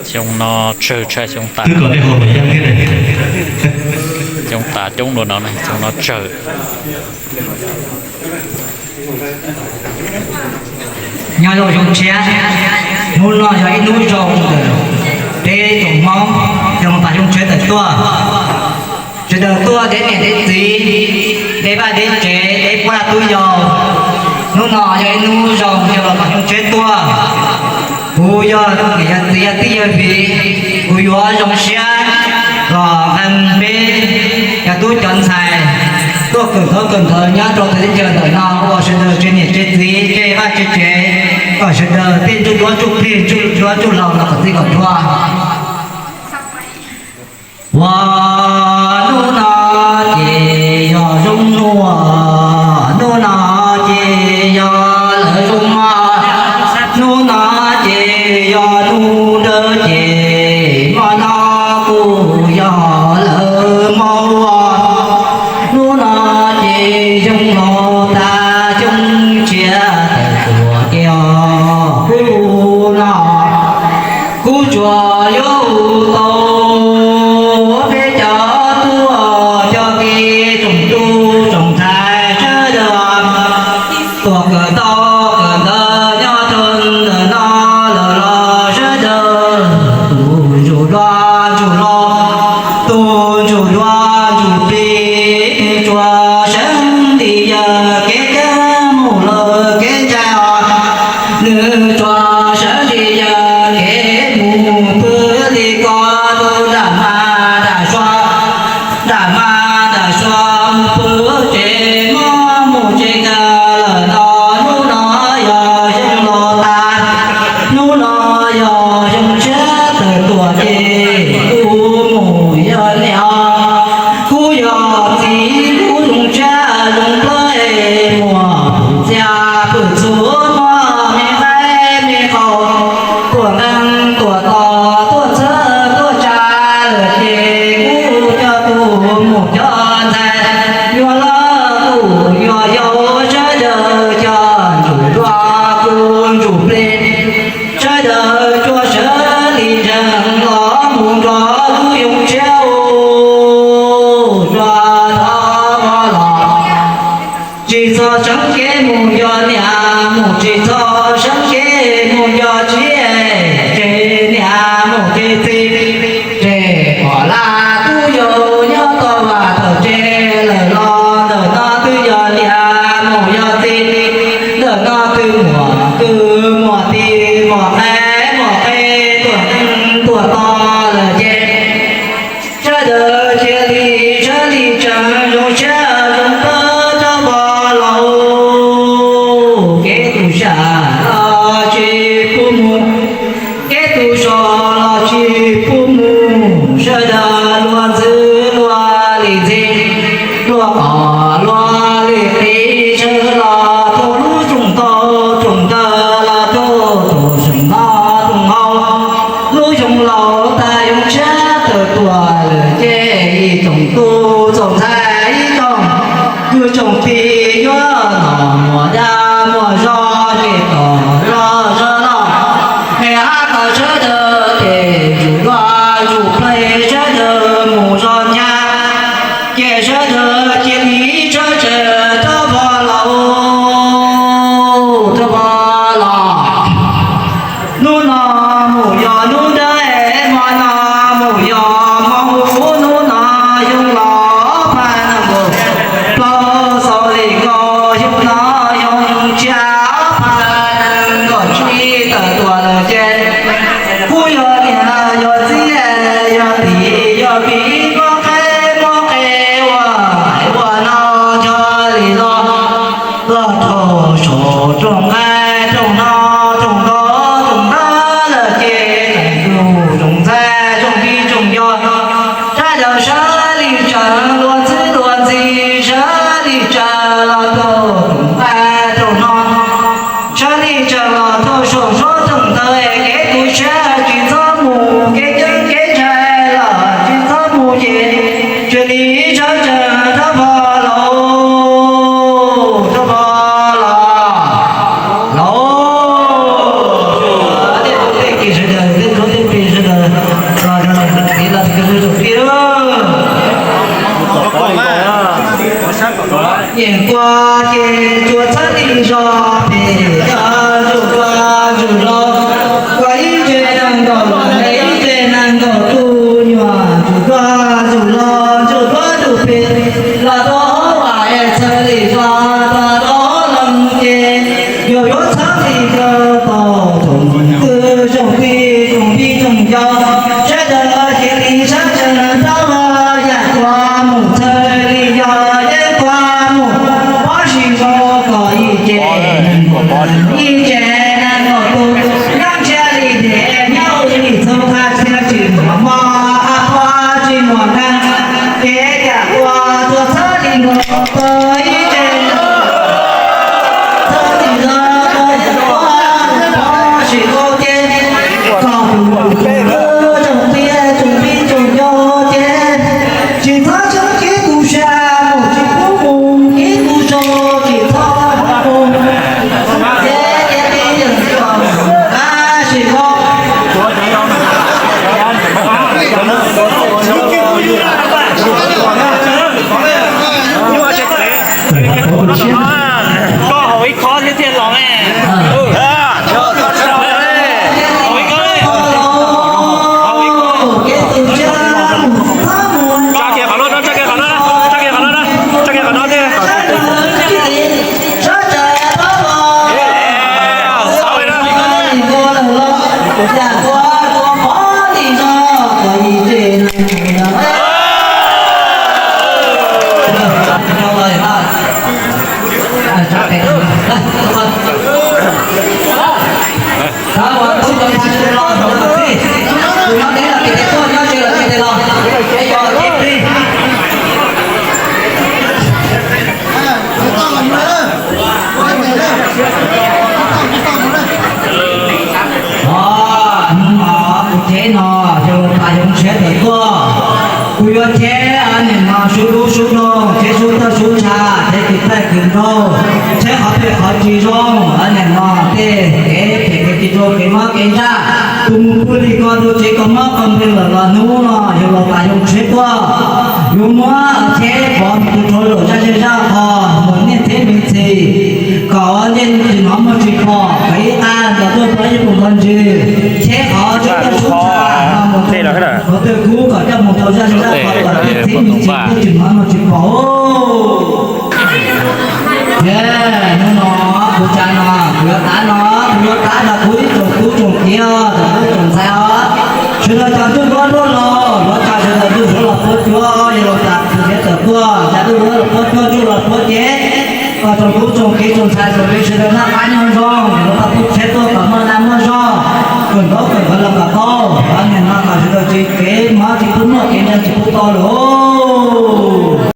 Xyoo no tsawg tshaj xyoo tas. Xyoo tas coob dua no, xyoo no tsawg. Nyob zoo xyoo tshiab, hnub no yog ib hnub zoo ntawm peb tsoom Hmoob, xyoo tas xyoo tshiab tawm tuaj. Sawv daws tuaj deb niam deb txiv, deb vaj deb tsev, deb pab dab tub yau. Hnub no yog ib hnub zoo yog los tom xyoo tshiab tuaj. Kuv yog niam yog txiv yog tij yog viv, kuv yuav zoo siab los nqee peb cov tub cov ntxhais tuaj kawm ntaub kawm ntawv nyob rau txawv teb chaws ntawm no ua sawv daws tsev niam tsev txiv tsev vaj tsev tsev, kom sawv daws tej ntsuj duab ntsuj plig ntsuj duab ntsuj hlauv los kom txij kom dua. Ua hnub no ces yog zoo hnub, hnub no ces yog lawv zoo mog, hnub no ces yog hnub dawb ces hmo no kuj yog lawv hmo ua. Hnub no ces xyoo laus tas xyoo tshiab tawm tuaj ces kuv no kuv tsuas yuav hu tau peb cov tub cov ki tsoom tub tsoom ntxhais sawv daws tuaj kawm ntaub kawm ntawv nyob rau ntawm no lawm los sawv daws tus ntsuj duab ntsuj hlauv, tus ntsuj duab ntsuj plig, tsuas sawv ntxov yawg kev cawm mus lawm kev ncai os. Nws tsuas sawv ntxov yawg kev mus pw li ko rau nram hma nram suav, nram hma nram suav mus pw tsev mob mus tsev kawg lawm no. Hnub no yog xyoo laus tas, hnub no yog xyoo tshiab tawm tuaj ces kuv mus yog niam, kuv yog txiv, kuv zoo tshiab zoo plawv es muaj pw txia pw txhu, muaj me qaib me qau, tuaj nqeeb tuaj tos tuaj txhawb tuaj tsa lawm ces kuv coj tus mus cov ntxhais, yuav loj kuj yuav yau, sawv daws coj ntsuj duab kuj ntsuj plig, sawv daws tsuas sawv li ntseeg los mus nrog kuv xyoo tshiab ua zog thov los. Tsis txhob seev kev mus yog niam, mus tsis txhob seev kev mus yog txiv, ces niam mus ces txiv, ces pom laj tub yau nyob tau vam thawm tsev lawm los ntawm no twb yog niam mus yog txiv, ntawm no twb muaj kwv muaj tij muaj qaib muaj qe tuaj neeb tuaj tos lawm ces sawv daws cia li sawv li tseem zoo siab zoo plawv rau pog laus. Kev tus sam los tsis pub mus, kev tus so los tsis pub mus, sawv daws luag ntxwv luag lim ntxhi, luag qom luag lim qis, sawv los rau lub rooj tau rooj ntawd los rau tus seem no tus hau, lub xyoo laus tas Kua ces tsuas txhawb li zog pem yog ntsuj kua ntsuj hlau, kua ib tse nees nkaum los ib tse nees nkaum tus nyuam, ntsuj kua ntsuj hlau ntsuj kua ntsuj pem los rau hauv vaj es txhawb li zog rau hauv loog ces yog yuav txhawb li kawg tau tsoom kwv tsoom tij tsoom viv tsoom ncaus sawv daws cia li sab tsees rov los yam kua mus txhawb li yog yeeb kua mus pob si zoo kom ib ce ib ce nees nkaum tus, nyob ntshiab li ntev nyob ua li txhua qhov txhia tsis muaj mob qhov tsis muaj nqeeb, ces yam kua tuaj txhawb li nkaus tus ib ce txhawb li zog tus yam kua pob si zoo ces kom tus mus tus tub tsoom tij tsoom viv tsoom ncaus ces tsis txhob txhawb kiag tus sab mus tsis pub mus kiag tus zog tsis txhob mus ces ces tij yeej kom qab si zoo. Koj haus ib khob thiab thiaj los ne. Haus ib khob, haus ib khob. Tsa kiag qhov no, tsa kiag qhov no, tsa kiag qhov no, tsa kiag qhov no thiab. Hnub no kuv Cheb no yog laus tas yoov tshiab tawm tuaj, kuv yuav Cheb nim no sub dub sub doog, Cheb sub tawg sub ntsha, Cheb tis taij kws nraug, Cheb qhov phem qhov tsis zoo, nim no tej kev phem kev tsis zoo kev mob kev ntsaj, tus mus pw li ko rau tsev koj mob koj nkeeg lawm los hnub no yog laus tas yoov tshiab tuaj, yuav muab Cheb pov tus rau zaum zaj zej zaj qhov mus niaj teb me ntxhi kom ncej tsis hnov muaj tsis pom, kom ib qab ntawd tuaj pab ib pus npog ntsis, Cheb qhov sub tawg sub ntsha no mus rau qhov twg kub kom coj mus rau zaj zej zaj qhov kom niaj teb me ntxhi tuaj tsis hnov muaj tsis pom. Ces hnub no kuv tsa no kuv yuav tav no, kuv yuav tav no kuv ib tsoom tub tsoom kiv os, tsoom tub tsoom ntxhais os, sawv daws cov ntuj duab nruab los, yuav tsa sawv daws ntuj duab los puab cuab, yog laus tas yoov tshiab tawm tuaj, tsa ntuj duab los puab cuab, ntuj los puab cev, kom tsoom tub tsoom kiv tsoom ntxhais tsoom viv sawv daws noj qab nyob zoo, yuav tau pub tshiab